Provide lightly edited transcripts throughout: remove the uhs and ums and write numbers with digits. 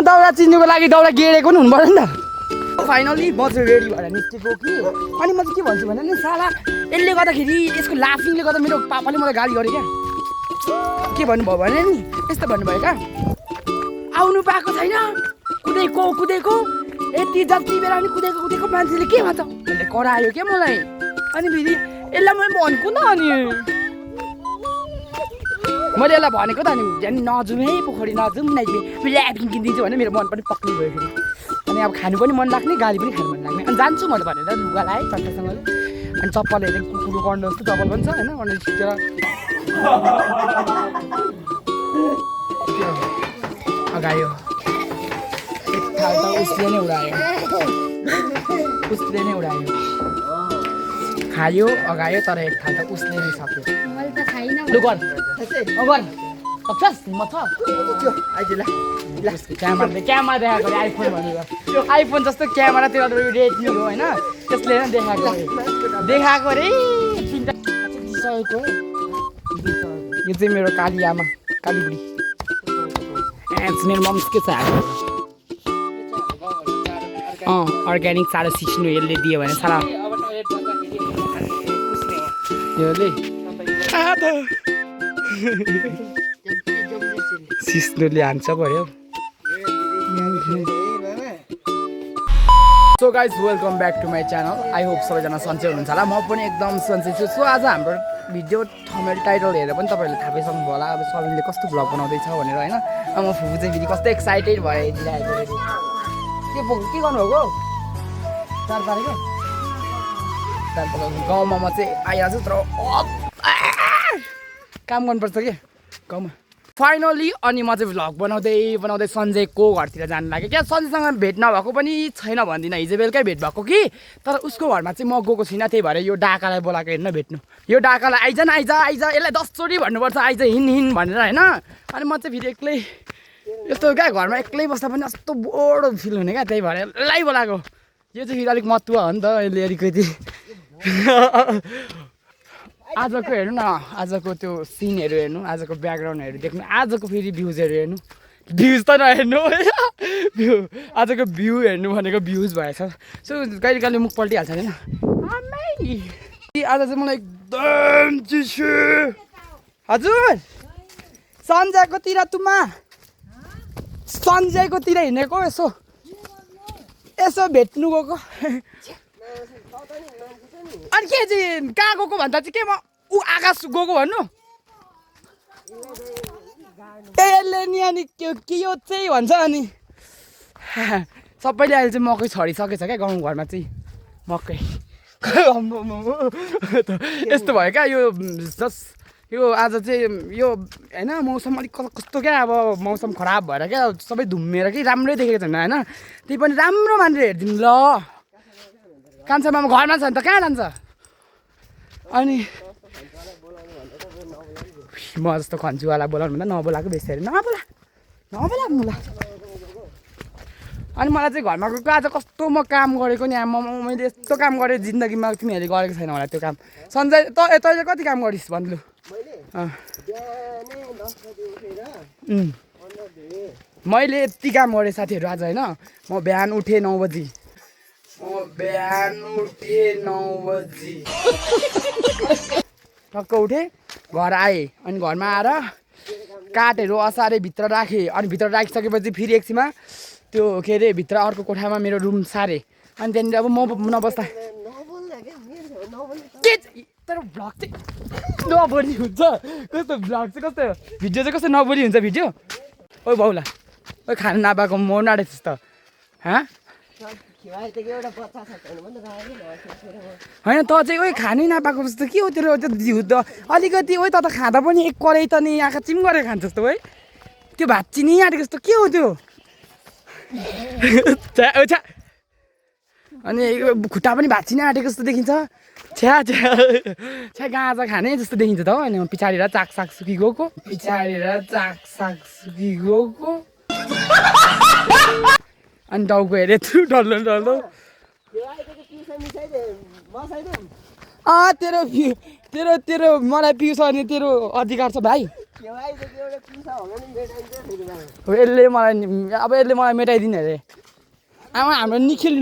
दाउरा चिन्नुको लागि दाउरा गेडेको नि हुनु पर्यो नि त फाइनली म चाहिँ रेडी भएर निस्केको कि अनि म चाहिँ के भन्छु भने नि साला यसले गर्दाखेरि यसको लाफिङले गर्दा मेरो पापाले मलाई गाली गर्यो क्या के भन्नुभयो भने नि यस्तो भन्नुभयो क्या आउनु पाएको छैन कुदेको यति जति बेला नि कुदेको मान्छेले के भन्छ उसले करायो क्या मलाई अनि फेरि यसलाई मैले भनेको त अनि मैले यसलाई भनेको त अनि झन् नजाउँ है पोखरी नजाउँ नाइजमे फेरि ल्यापिङ किनिदिन्छु भने मेरो मन पनि पक्कै भयो फेरि अनि अब खानु पनि मन लाग्ने गाली पनि खानु मन लाग्ने अनि जान्छु मैले भनेर लुगा लगाएँ चट्टासँगले अनि चप्पल हेरेँ कुकुरको कन्डो जस्तो चप्पल पनि छ होइन कन्डो खिचेर अगायो एक थाल त उसले नै उडायो खायो अगायो तर एक थाल त उसले नै सक्यो लु गर सक्छस् म छ क्यामेरा देखाएको अरे आइफोन भनेर आइफोन जस्तो क्यामेरा त्यो रेडमी हो होइन त्यसले नै देखाएको अरे यो चाहिँ मेरो काली आमा काली बुढी मेरो मम्स के छ अर्ग्यानिक साह्रो सिस्नु यसले दियो भने साह्रो सिस्नुले हान्छ पर्यो so guys welcome back to my channel I hope सबैजना सन्चै हुनुहुन्छ होला म पनि एकदम सन्चै छु सो आज हाम्रो भिडियो थमेल टाइटल हेरेर पनि तपाईँहरूले थाहा पाइसक्नु होला अब सबैले कस्तो भ्लग बनाउँदैछ भनेर होइन अब म फुफू चाहिँ फेरि कस्तो एक्साइटेड भएर दिइरहेको के गर्नुभएको चार पारेको गाउँमा म चाहिँ आइहाल्छु तर काम गर्नुपर्छ कि गाउँमा फाइनली अनि म चाहिँ भ्लग बनाउँदै सञ्जयको घरतिर जानु लाग्यो क्या सञ्जयसँग भेट नभएको पनि छैन भन्दिनँ हिजो बेलुकै भेट भएको कि तर उसको घरमा चाहिँ म गएको छुइनँ त्यही भएर यो डाकालाई बोलाएको हेर्न भेट्नु यो डाकालाई आइज यसलाई 10 चोटि भन्नुपर्छ आइज हिँड भनेर होइन अनि म चाहिँ फेरि एक्लै यस्तो क्या घरमा एक्लै बस्दा पनि यस्तो बोर्ड फिल हुने क्या त्यही भएर यसलाई बोलाएको यो चाहिँ फेरि अलिक महत्त्व हो नि त यसले अलिकति आजको हेर्नु न आजको त्यो सिनहरू हेर्नु आजको ब्याकग्राउन्डहरू देख्नु आजको फेरि भ्युजहरू हेर्नु भ्युज त नहेर्नु भ्यू आजको भ्यू हेर्नु भनेको भ्युज भएछ सो कहिले मुख पल्टिहाल्छ होइन आज चाहिँ मलाई एकदम चिसो हजुर सन्जयकोतिर हिँडेको यसो भेट्नु गएको अनि के चाहिँ कहाँ गएको भन्दा चाहिँ के म ऊ आकाश गएको भन्नु यसले नि अनि के यो चाहिँ भन्छ अनि सबैले अहिले चाहिँ मकै छरिसकेछ क्या गाउँघरमा चाहिँ मकै यस्तो भयो क्या यो जस्ट यो आज चाहिँ यो होइन मौसम अलिक कस्तो क्या अब मौसम खराब भएर क्या सबै धुम्मेर कि राम्रै देखेको छैन होइन त्यही पनि राम्रो मानेर हेरिदिनु ल कान्छा मामा घरमा छ नि त कहाँ जान्छ अनि म जस्तो खन्चुवाला बोलाउनु भन्दा नबोलाएको बेसी अरे नबोला मुला अनि मलाई चाहिँ घरमा गएको आज कस्तो म काम गरेको नि मैले यस्तो काम गरेँ जिन्दगीमा तिमीहरूले गरेको छैन होला त्यो काम सन्जय तैँले कति काम गरिस् भन्नु मैले यति काम गरेँ साथीहरू आज होइन म बिहान उठेँ 9 बजी टक्क उठेँ घर आएँ अनि घरमा आएर काठहरू असारे भित्र राखेँ अनि भित्र राखिसकेपछि फेरि एकछिनमा त्यो के अरे भित्र अर्को कोठामा मेरो रुम सारेँ अनि त्यहाँनिर अब म नबस्दा के तर भ्लग चाहिँ नबोली हुन्छ कस्तो भ्लग चाहिँ कस्तो भिडियो चाहिँ कस्तो नबोली हुन्छ भिडियो ओ बाउला ओ खानु नपाएको म नाडेछु त होइन त चाहिँ ओ खानै नपाएको जस्तो के हो तेरो त्यो जिउ त अलिकति ओ त खाँदा पनि एक कराई त नि आँखा चिम गरेर खान्छ जस्तो है त्यो भात चिनी आँटेको जस्तो के हो त्यो अनि खुट्टा पनि भात चिनी आँटेको जस्तो देखिन्छ छ्या गाँजा खाने जस्तो देखिन्छ त हो अनि पछाडि चाक साक सुकी गएको अनि टाउको हेरेँ डल्लो तेरो तेरो तेरो मलाई पिउछ भने तेरो अधिकार छ भाइ यसले मलाई अब यसले मलाई मेटाइदिने अरे आमा हाम्रो निखिल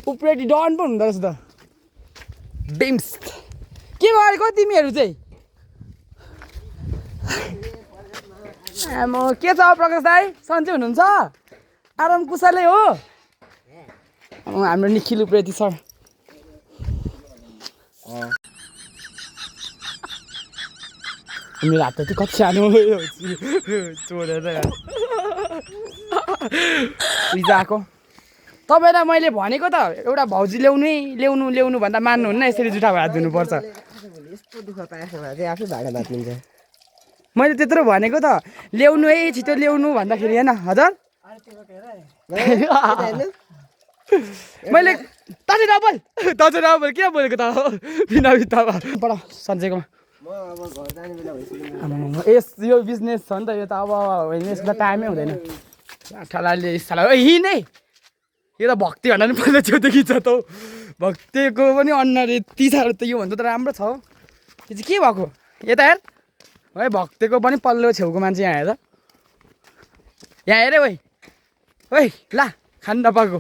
उप्रेटी डन पो हुँदो रहेछ त बिम्स के गरेको तिमीहरू चाहिँ आमा के छ प्रकाश दाइ सन्चै हुनुहुन्छ आराम कुशलै हो हाम्रो निखिल उप्रेती सर मेरो हात चाहिँ कति सानो चोरेर आएको तपाईँलाई मैले भनेको त एउटा भाउजी ल्याउनु भन्दा मान्नुहुन्न यसरी जुठा भात धुनुपर्छ मैले त्यत्रो भनेको त ल्याउनु है छिटो ल्याउनु भन्दाखेरि होइन हजुर मैले ताजे नबोल के बोलेको त बिना बित्तामा बडा सन्चैकोमा यो बिजनेस छ नि त यो त अब यसको टाइमै हुँदैन ठलाले हिँडै यो त भक्ति भन्दा पनि पहिला छेउदेखि छ त भक्तिको पनि अनुहार यति साह्रो त यो भन्दा त राम्रो छ यो चाहिँ के भएको यता हेर है भक्तिको पनि पल्लो छेउको मान्छे यहाँ हेर यहाँ हेरे ओइ ला खानु नपाएको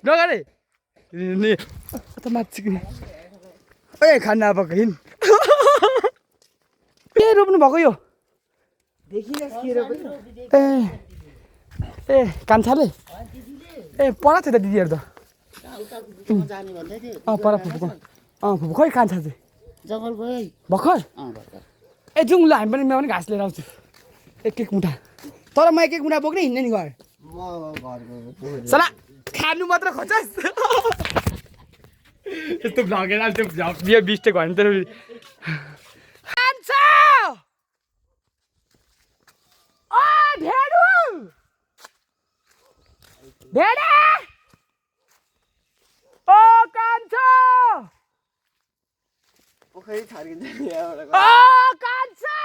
डगारे त माथि ए खानु नपाएको हिँड के रोप्नु भएको यो ए कान्छाले ए पढा थियो त दिदीहरू त पर फुपूको फुपू खै कान्छा चाहिँ भर्खर ए जाउँ ल हामी पनि म पनि घाँस लिएर आउँछु एक मुठा तर म एक मुठा बोक्ने हिँड्ने नि घर सला खानु मात्र खोज्छस् यस्तो भ्लगेर त्यो भ्लग मिस्टेक भयो भने भेडा ओ कान्छा पोखरी छार्किन्छ यहाँबाट ओ कान्छा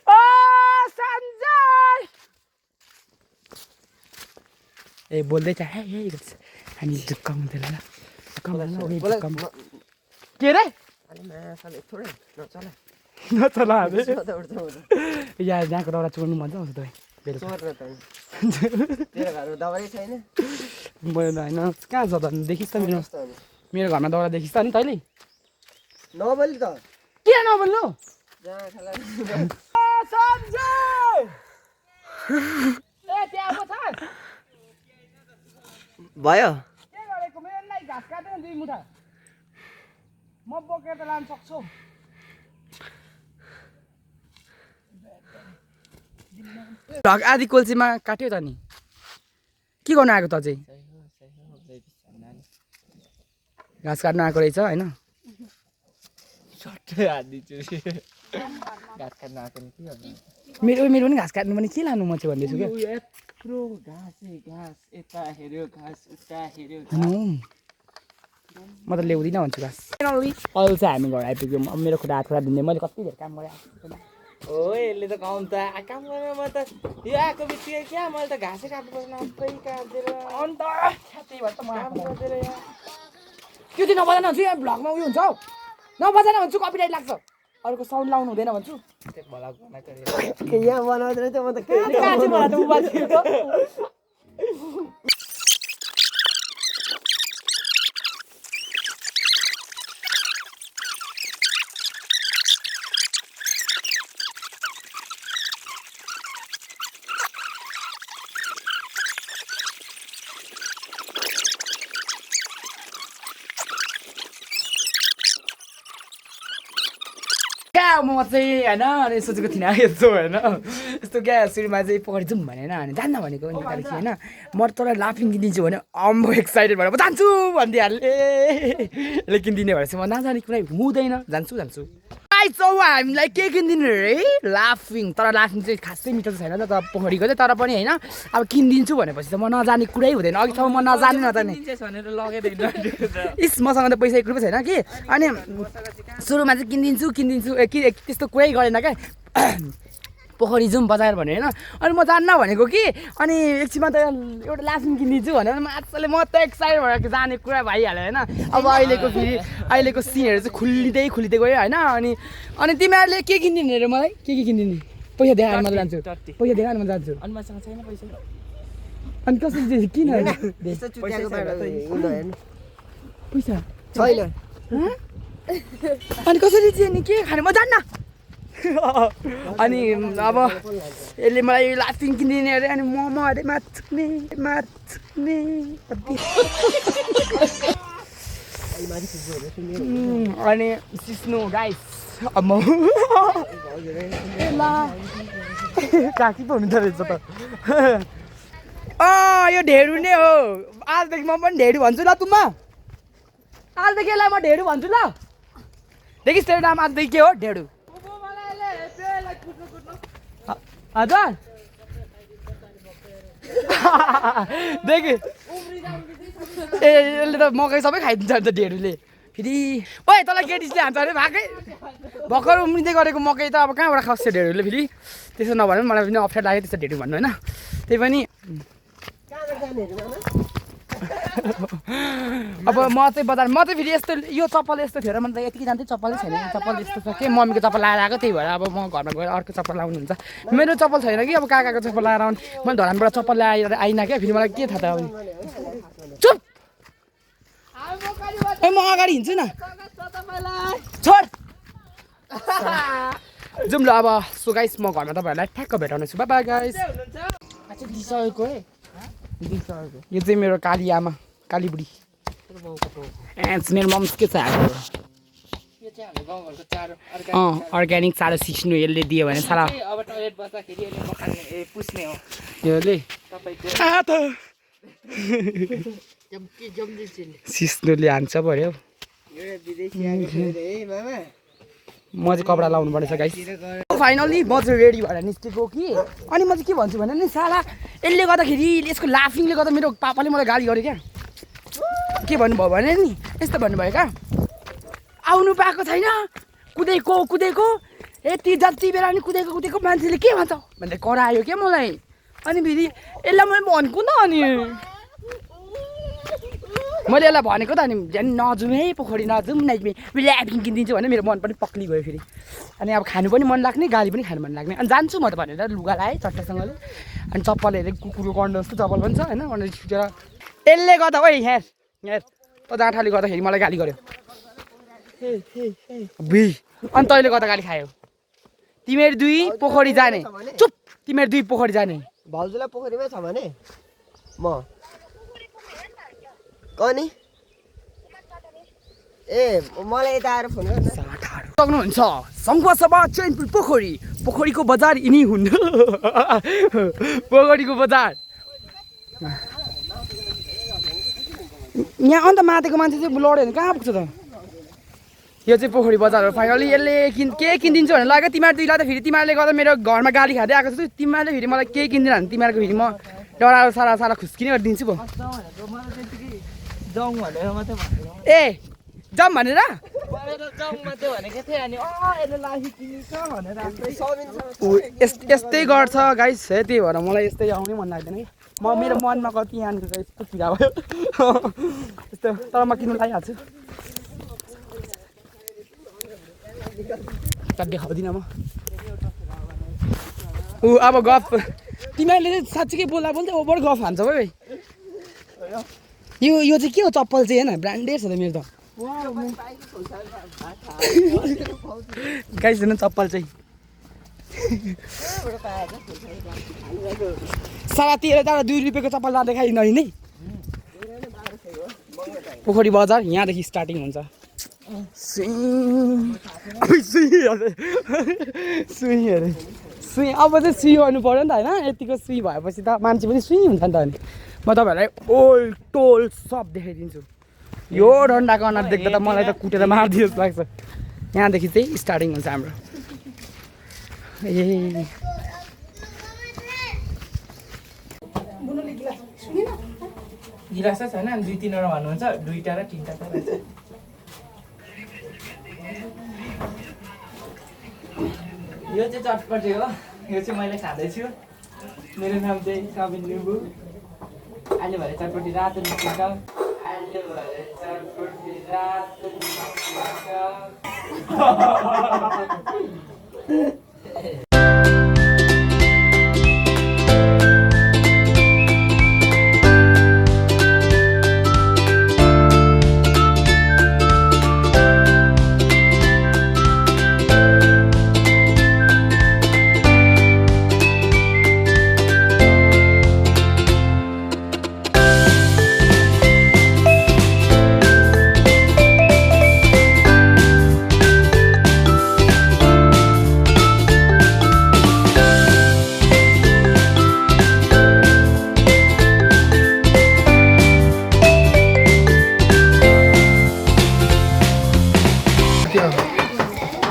ओ सञ्जय ए बोल्दै छ हे हामी जुक्कम हुँदैन ल जुक्कम के रे नचला यहाँ जहाँको दाउरा चोर्नु मजा आउँछ तपाईँ मैले होइन कहाँ छ त देखिस् त मेरो घरमा दाउरा देखिस् त नि तैँले नबोल्नु त के नबोल्नु भयो के गरेको मेरो लागि घाँस काट्यो नि 2 मुठा म बोकेर त लान सक्छु ढक आधी कोल्चीमा काट्यो त नि के गर्नु आएको त चाहिँ घाँस काट्नु आएको रहेछ होइन मेरो पनि घाँस काट्नु पनि के लानु म चाहिँ भन्दैछु क्या म त ल्याउँदिनँ भन्छु घाँस अहिले चाहिँ हामी घर आइपुग्यौँ अब मेरो खुट्टा हात खुट्टा धुने मैले कति धेरै काम गरेँ हो यसले त काम त काम गरेर म त यो आएको बित्तिकै क्या मैले त घाँसै काट्नुपर्छ सबै काटेर अन्त त्यो चाहिँ नबजान भन्छु यहाँ भ्लगमा उयो हुन्छ हौ नबजान भन्छु कपिराइट लाग्छ अरूको साउन्ड लाउनु हुँदैन भन्छु यहाँ बनाउँदैन त म त म चाहिँ होइन अनि सोचेको थिइनँ यस्तो होइन यस्तो क्या सुरुमा चाहिँ पकडी जाउँ भने होइन अनि जान्न भनेको नेपाली होइन म तँलाई लाफिङ किनिदिन्छु भने अम्बो एक्साइटेड भएर म जान्छु भनिदिइहालेँ लेकिन दिने भएर चाहिँ म नजाने कुनै हुँदैन जान्छु आइसौ हामीलाई के किनिदिनु रे लाफिङ तर लाफिङ चाहिँ खासै मिठो छैन त पोखरीको चाहिँ तर पनि होइन अब किनिदिन्छु भनेपछि त म नजाने कुरै हुँदैन अघिसम्म म नजाने इस मसँग त पैसा 1 रुपियाँ छैन कि अनि सुरुमा चाहिँ किनिदिन्छु त्यस्तो कुरै गरेन क्या पोखरी जाउँ बजार भने होइन अनि म जान्न भनेको कि अनि एकछिनमा त एउटा लासुङ किनिदिन्छु भनेर माछाले म त एक्साइटेड भएर जाने कुरा भइहाल्यो होइन अब अहिलेको सिनहरू चाहिँ खुल्लिँदै गयो होइन अनि तिमीहरूले के किनिदिने रे मलाई के किनिदिने पैसा देखाएर म जान्छु पैसा देखाएर म जान्छु अनि मसँग छैन पैसा अनि कसरी चाहिँ किन पैसा छैन अनि कसरी चाहिँ नि के खाने म जान्न अनि अब यसले मलाई लास्टिङ किनिदिने अरे अनि मोमो अरे मार्ने अनि सिस्नु गाइस अब म काकी पो हुनु रहेछ त यो ढेडु नै हो आजदेखि म पनि ढेडु भन्छु ल तुमा आजदेखि यसलाई म ढेडु भन्छु ल देखिस् तेरो नाम आजदेखि के हो ढेडु हजुर देखि ए यसले त मकै सबै खाइदिन्छ अन्त ढेडुले फेरि ओइ तँलाई केटिसले हान्छ अरे भाकै भर्खर उम्रिँदै गरेको मकै त अब कहाँबाट खस्छ ढेडुले फेरि त्यसो नभने पनि मलाई पनि अप्ठ्यारो लाग्यो त्यस्तो ढेडु भन्नु होइन त्यही पनि अब म चाहिँ बजार म चाहिँ फेरि यस्तो यो चप्पल यस्तो थियो र म त यतिकै जान्थेँ चप्पलै छैन चप्पल यस्तो छ के मम्मीको चप्पल लाएर आएको त्यही भएर अब म घरमा गएर अर्को चप्पल लाउनुहुन्छ मेरो चप्पल छैन कि अब काकाको चप्पल लाएर आउने मैले धरानबाट चप्पल ल्याएर आइन क्या फेरि मलाई के थाहा त अब चुप ए म अगाडि हिँड्छु न छोड जाउँ ल अब सो गाइस म घरमा तपाईँहरूलाई ठ्याक्क भेटाउने छु बाई गाइस दिइसकेको है यो चाहिँ मेरो काली आमा काली बुढी मेरो मम्स के छ अर्ग्यानिक चारो सिस्नु यसले दियो भने सारा अब टोयलेट बस्दाखेरि यसले पखाल्ने पुस्ने हो यसले तपाईँको सिस्नुले हान्छ पर्यो म चाहिँ कपडा लाउनु पर्छ गाइस फाइनली म चाहिँ रेडी भएर निस्केको कि अनि म चाहिँ के भन्छु भने नि साला यसले गर्दाखेरि यसको लाफिङले गर्दा मेरो पापाले मलाई गाली गर्यो क्या के भन्नुभयो भने नि यस्तो भन्नुभयो क्या आउनु पाएको छैन कुदेको यति जति बेला नि कुदेको मान्छेले के भन्छ भन्दै करायो क्या मलाई अनि फेरि यसलाई मैले भनेको त अनि मैले यसलाई भनेको त अनि झन् नजाउँ है पोखरी नजाउँ ल्याफिङ किनिदिन्छु भने मेरो मन पनि पक्ली गयो फेरि अनि अब खानु पनि मन लाग्ने गाली पनि खानु मन लाग्ने अनि जान्छु म त भनेर लुगा लाएँ चट्टासँगले अनि चप्पल हेरेँ कुकुरको कन्डो जस्तो चप्पल पनि छ होइन कन्डो छुटेर यसले गर्दा ओइ यहाँ त जाँठाले गर्दाखेरि मलाई गाली गर्यो बुई अनि तैँले गर्दा गाली खायो तिमीहरू दुई पोखरी जाने चुप तिमीहरू दुई पोखरी जाने भाउजूलाई पोखरीमै छ भने म कनी ए मलाई यता आएर फोन गर्नु सक्नुहुन्छ सङ्घसभा चैनपुर पोखरीको बजार यिनी हुन् पोखरीको बजार यहाँ अन्त माथिको मान्छे चाहिँ लड्यो भने कहाँ पुग्छ त यो चाहिँ पोखरी बजार हो फाइनली यसले के किनिदिन्छु भनेर लाग्यो तिमीहरू दुईलाई त फेरि तिमीहरूले गर्दा मेरो घरमा गाली खाँदै आएको छु तिमीहरूले फेरि मलाई केही किनिदिन भने तिमीहरूको फेरि म डराएर सारा खुस्किने गरिदिन्छु पो जाउँ भनेर मात्रै भनेको ए जाउँ भनेर जाउँ मात्रै भनेको थिएँ अनि यसले लाफी किनिन्छ भनेर यस्तै गर्छ गाइस है त्यही भएर मलाई यस्तै आउनै मन लाग्दैन कि मेरो मनमा कति यहाँनिर यस्तो पीडा भयो यस्तो तर म किन्नु लागिहाल्छु देखाउँदिनँ म अब गफ तिमीहरूले चाहिँ साँच्चीकै बोल्दै ओभर गफ हान्छ भाइ यो चाहिँ के हो चप्पल चाहिँ होइन ब्रान्डेड छ त मेरो त गाइस हेर्नु चप्पल चाहिँ साला 13 रुपियाँको चप्पल नदेखाइ नै पोखरी बजार यहाँदेखि स्टार्टिङ हुन्छ सुई अब चाहिँ सुई गर्नु पऱ्यो नि त होइन यतिको सुई भएपछि त मान्छे पनि सुई हुन्छ नि त अनि म तपाईँहरूलाई ओल्ड टोल सब देखाइदिन्छु यो डन्डाको अनुहार देख्दा त मलाई त कुटेर मारिदियो जस्तो लाग्छ यहाँदेखि चाहिँ स्टार्टिङ हुन्छ हाम्रो ए गिलास छैन 2-3वटा भन्नुहुन्छ 2टा र 3टा त रहेछ यो चाहिँ चटपटे हो यो चाहिँ मैले खाँदैछु मेरो नाम चाहिँ सबिन लिम्बू अहिले भरे चटपटी रातो निस्किन्छ अहिले भरे चटपटी रातो निस्किन्छ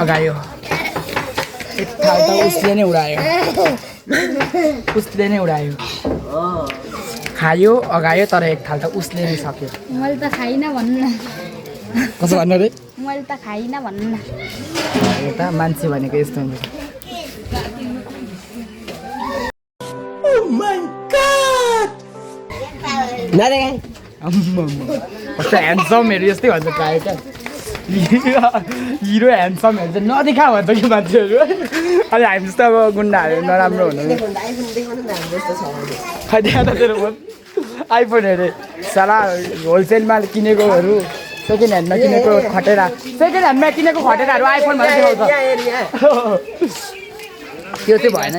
अगायो एक थाल त उसले नै उडायो उसले नै उडायो खायो अगायो तर एक थाल त उसले नै सक्यो मैले त खाइनँ भन्नु न कसो भन्नु रे मैले त खाइनँ भन्नु न एउटा मान्छे भनेको यस्तो हुन्छ कस्तो ह्यान्डसमहरू यस्तै भन्छ प्रायः क्या हिरो ह्यान्डसमहरू चाहिँ नदेखा भन्छ कि मान्छेहरू अनि हामी जस्तो अब गुन्डाहरू नराम्रो हुनु खै देखा त तेरो फोन आइफोन अरे साला होलसेलमा किनेकोहरू सेकेन्ड ह्यान्डमा किनेको खटेरा सेकेन्ड ह्यान्डमा किनेको खटेराहरू आइफोन भनेर देखाउँछ त्यो चाहिँ भएन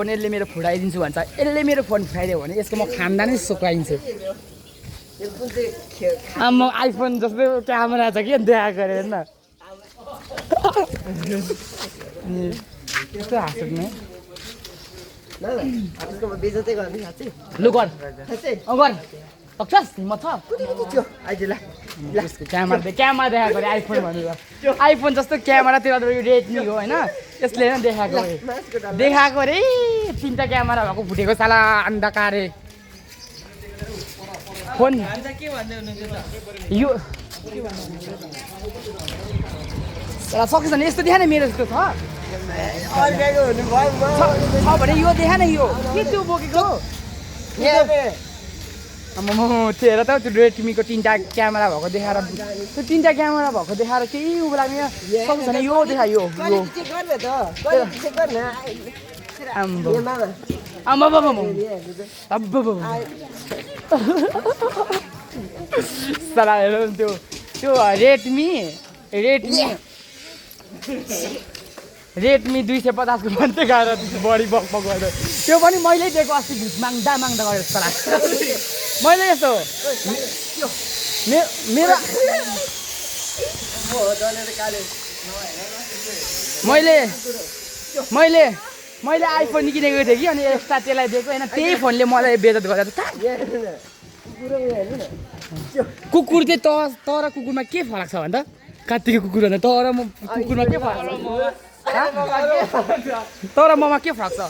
यसले मेरो फुटाइदिन्छु भन्छ यसले मेरो फोन फुटाइदियो भने यसको म खानदानै सुकाइदिन्छु म आइफोन जस्तो क्यामेरा छ कि देखा गरेर न त्यस्तो हाँस्नु लु गर गर सक्छस् हिम्मत छ क्यामेरा देखा गरे आइफोन भनेर आइफोन जस्तो क्यामेरातिर रेडमी हो होइन यसले नै देखाएको रे 3टा क्यामेरा भएको फुटेको साला अन्धकारे फोन यो सक्छ नि यस्तो देखा न मेरो जस्तो छ भने यो देखा न यो के त्यो बोकेको तेह्र त त्यो रेडमीको 3टा क्यामेरा भएको देखाएर त्यो 3टा क्यामेरा भएको देखाएर केही उ लाग्ने सक्छ नि यो देखा यो साला त्यो त्यो रेडमी 250 को मात्रै गएर बढी बकबक गरेर त्यो पनि मैले दिएको अस्ति भिड माग्दा गरेर जस्तो लाग्छ मैले यस्तो मेरो मैले आइफोन किनेको थिएँ कि अनि एक्स्ट्रा त्यसलाई दिएको होइन त्यही फोनले मलाई बेइज्जत गरेर कुकुर चाहिँ तर कुकुरमा के फरक छ भन्छ कात्तिको कुकुर भन्दा तर म कुकुरमा के फरक छ तर ममा के फरक छ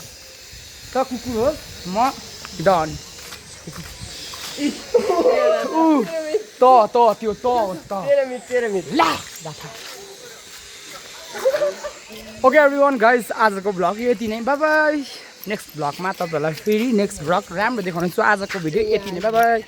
त कुकुर हो म डन त्यो ला ओके एभ्रिवान गाइस आजको भ्लग यति नै बाई बाई नेक्स्ट भ्लगमा तपाईँहरूलाई फेरि नेक्स्ट भ्लग राम्रो देखाउनेछु आजको भिडियो यति नै बाई बाई